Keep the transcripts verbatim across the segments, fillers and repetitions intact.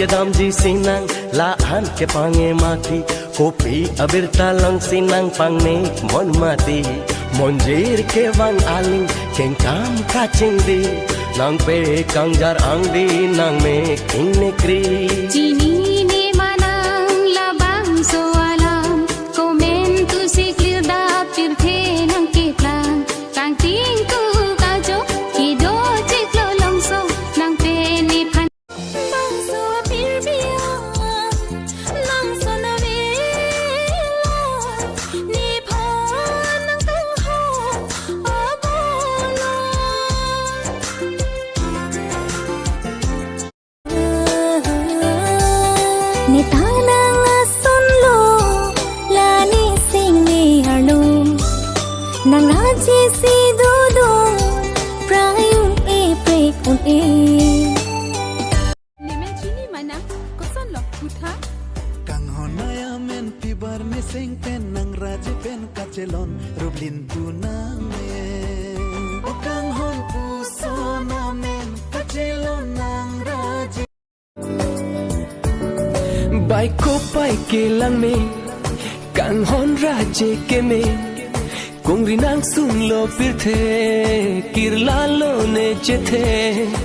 Kedamji sinang la-an ke pange mati, kopi abirta langsi nangpangnek mon mati. Monjir kevang aling kengkam kachingdi, nangpe kangjar angdi nangmek ingnekri. Chinine ma nang labangso alam, komantu si clear da pirthe nangkeplang. Kangting tu kajo, kedo chiklo longso, nangpe nephan. Bangso apirbi an, nang son avelo, nephan nangtangho abolo. Neta nang asonlo, la ne singve arlo. Nang raje si dodun, prai un-e prek un-e. Nemen chini ma nang, kosonlo kutha? Kanghon ai amen pibar ne sing pen nang raje pen kachelon rup lintu nang me. O kanghon puson amen kachelon nang raje. Bai kopai kelang me, kanghon raje keme. Kongri nang sunlo pirthe, kirlalo ne chethe.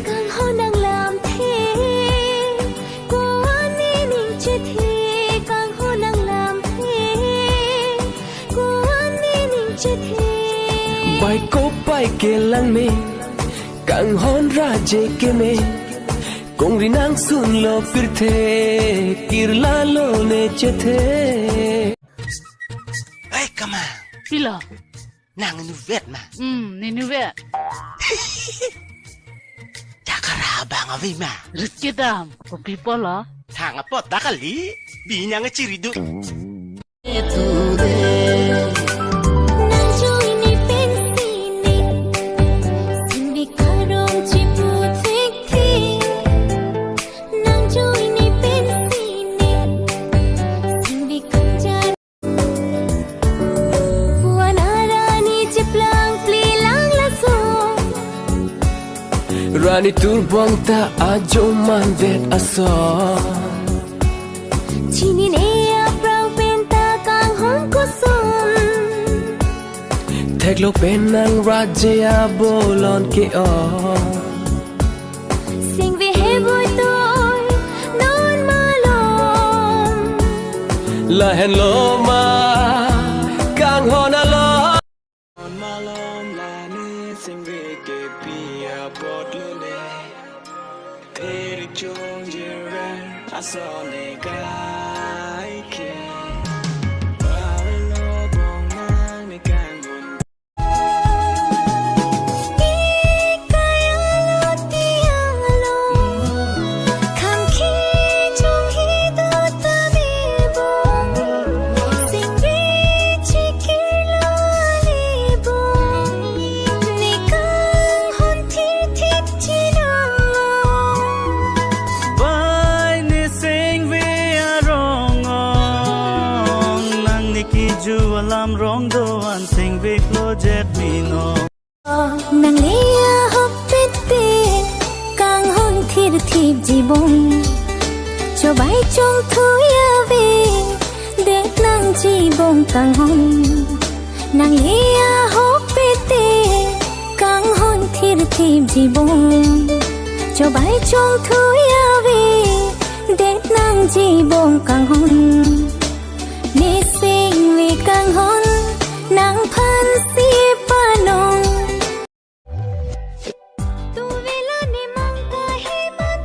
Kanghon nang lamthe, ko-an nening chethe. Kanghon nang lamthe, ko-an nening chethe. Bai kopai kelang me, kanghon raje keme. Kongri nang sunlo pirthe, kirlalo ne chethe. Hei, kama. Pilo? Nang nuvet ma? Hmm, ne nuvet. Jakara abang ave ma? Rit kedam, kopi apotlo? Thang apot ta kali, bi nang chiri do. Nang join ne pensi ne, singve karong chipu thekthe. Nang join ne pensi ne, singve kangjar. Puan arani cheplang plilang laso. Rani turbong ta ajo manvet aso. Chinine aphrang pen ta kanghon koson. Theklo pen nang raje abolon ke-ong. Singve heboi toi non malom. Lahenlo ma kanghon along. Non malom la ne singve kepi apotlo ne. Eri chongjirver ason ne kaike. Alo bong nang ne kanghon. Ikaya lo tiang lo. Khang kejong hidu ta me bong. Singve chikirlo ale bong. Ne kanghon thirthip chinilo. Bai ne singve arong ong, nang ne kiju alam rong do-an singve klojet mino. Nang le ahokpet te kanghon thirthip jibong. Chobai chongthui ave det nangji bong kanghon. Nang le ahokpet te kanghon thirthip jibong. Chobai chongthui ave det nangji bong kanghon. Ne singve kanghon nangphan si panong. Tuvela ne mang kaheman,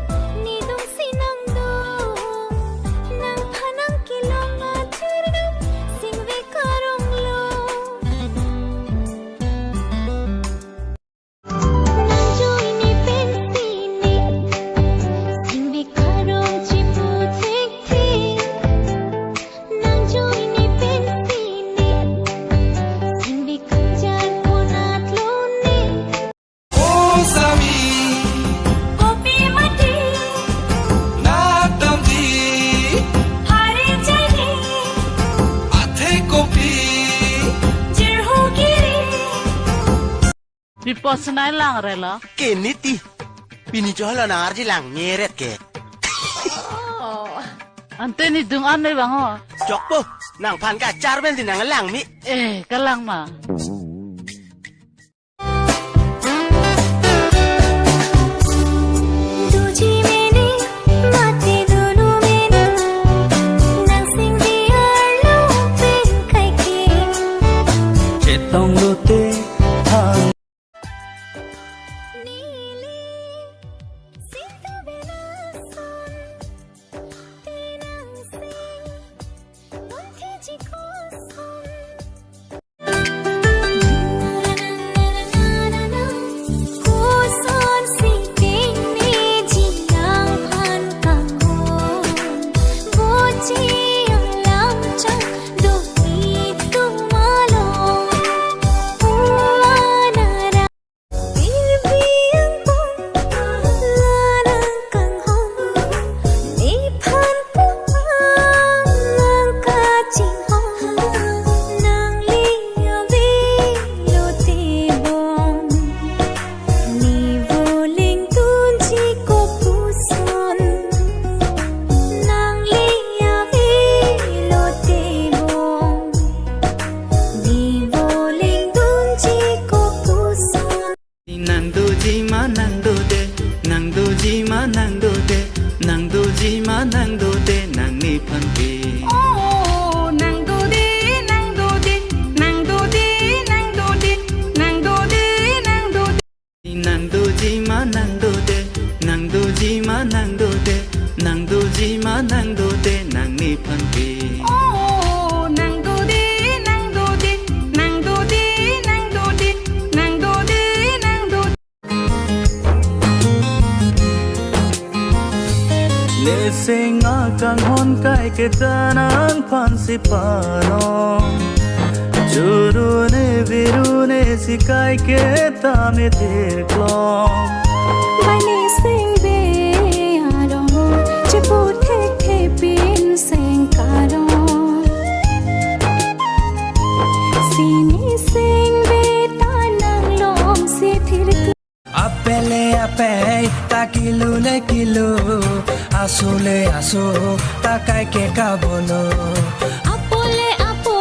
ne dong si nang do. Nangphan nangkelong athur dam, singve karong lo. Nang join ne pensi ne, singve karong chipu thekthe. Nang join ne pensi ne, singve kangjar konat lo ne. O sami. Kopi mati. Nat damji. Hari jani. Athe kopi. Jirhu giri. Pipo senai lang relo. Keniti. Pini cholo nang arji lang nyeret ke. Ante ne dung an noi bang ho. Jokpo, nangphan kachar pen si nanglang me. Eh, kalang ma. Doji mene, mate dunu mene, nang sing di arlo pen kaike. Chetong lote thang. Neli, sinta belason, tenang sing, bontheji koson. Koson si tengniji nangphan kanghon. Boji alam chak do itum along. Puan ara. Bibi angkong, lanang kanghon, nephan pu-an nang kachinghon, nangli avelo tebon, ne voleng dunji kopuson, nangli avelo tebon, ne voleng dunji kopuson. Nang doji ma nang dode, nang doji ma nang dode, nang doji ma nang dode, nang nephan ke. Oh, nang dode, nang dode, nang dode, nang dode, nang dode, nang dode. Nang doji ma nang dode, nang doji ma nang dode, nang doji ma nang dode, nang nephan ke. Oh, nang dode, nang dode, nang dode, nang dode, nang dode, nang dode. Neseng akanghon kaike ta nangphan si panon. Churune virune si kaike ta metir klong. Bai neseng be arong, chepu thekthe pin seng karong. Si neseng be ta nanglong si thir. Apele ape ta kilu le kilu, aso le aso ta kaike kabolo. Apo le apo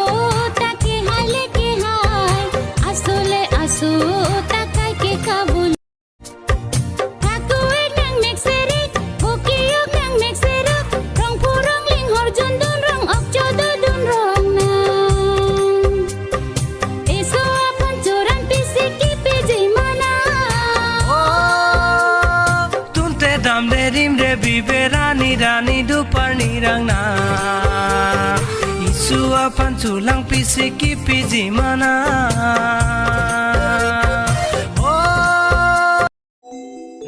ta kehai le kehai, aso le aso ta kaike kabolo. Thaku-ik nangmek serik, hoki-ok nangmek serok, rong phu rong ling horjun dun rong ok chodo dun rong nang. Eso aphan choran pisi kipiji ma nang. Oh, tunte damde rimre bibe rani rani dupar nirang nang. Eso aphan cholang pisi kipiji ma nang. Oh.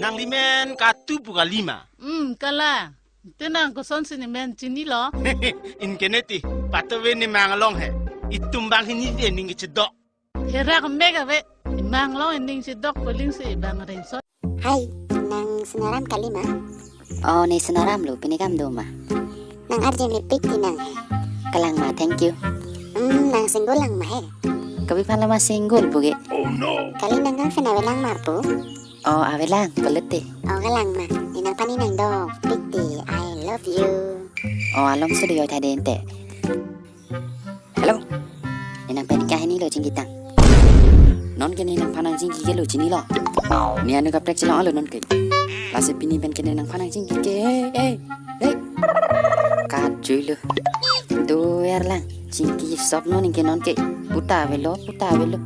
Nangli men katu pu kali ma? Hmm, kalang. Te nang kosonsi ne men chinilo? Ingkene ti, patobe ne mang along he. Itum banghini ening kechedok. Herak mek ave. Mang along ening chedok, polingsi bang rengso. Hai, nang Sonaram kali ma? Oh, ne Sonaram lo, pini kam do ma? Nang arje mepik ti nang he. Kalang ma, thank you. Hmm, nang single lang ma he? Kabi phan lama single puke. Kali nang girlfriend avelang ma pu? Oh, avelang, kalite. Oh, kalang ma. Ne nangphan ne nangdokpik ti, I love you. Oh, alom sudah yo tadi ente. Hello. Ne nangphan kahini lo chingki tang. Nonke ne nangphan nangchingki ke lo chinilo. Ne anu kaprek chelong alo nonke. Lasi pini pen ke ne nangphan nangchingki ke. Hey, hey, hey. Kachui lo. Do erlang. Chingki sop non ingke nonke. Puta avelo, puta avelo.